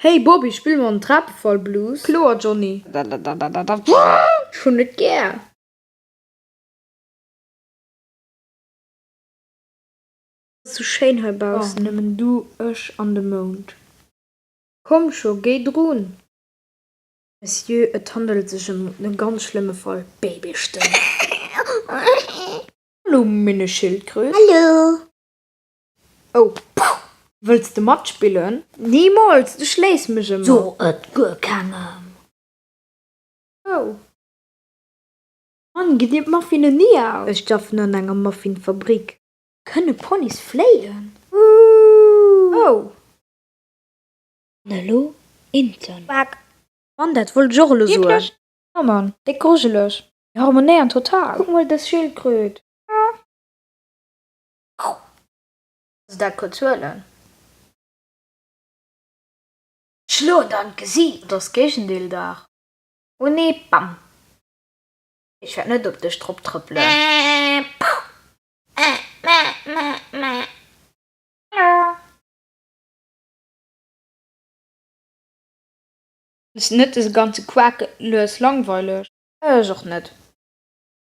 Hey Bobby, spill mer den Trapefall-Blues. Kloer Johny. Ech hunn et gär. Ass sou schéin hei baussen. Nëmmen du, ech an de Mound. Komm scho, géi drun. Monsieur, et handelt sech ëm e ganz schlëmme Fall. Babystëmm. Hallo Minneschildkröt. Hallo. Oh, puh. Wëlls de matspillen? Nimools, du schléis mech ëmmer. So et guer kengem. Oh. Mann, gitt dir d'Muffinen ni aus? Ech schaffen an enger Muffinfabrik. Kënne Ponys fléien? Oh. An elo Inten. Quack. Mann, dat wollt ech och elo soen. Wierklech? Jo Mann, déck grujeleg. Mir harmonéieren total. Kuck mol dës Schildkröt. Kanns de dat kuerz huelen? Schloen der an d'Gesiicht! Et ass Géigendeeldag. Oh nee, bam! Ech wäert net op dech drop trëppelen. Fënns de net dëse ganze Quak lues langweileg? Ech och net.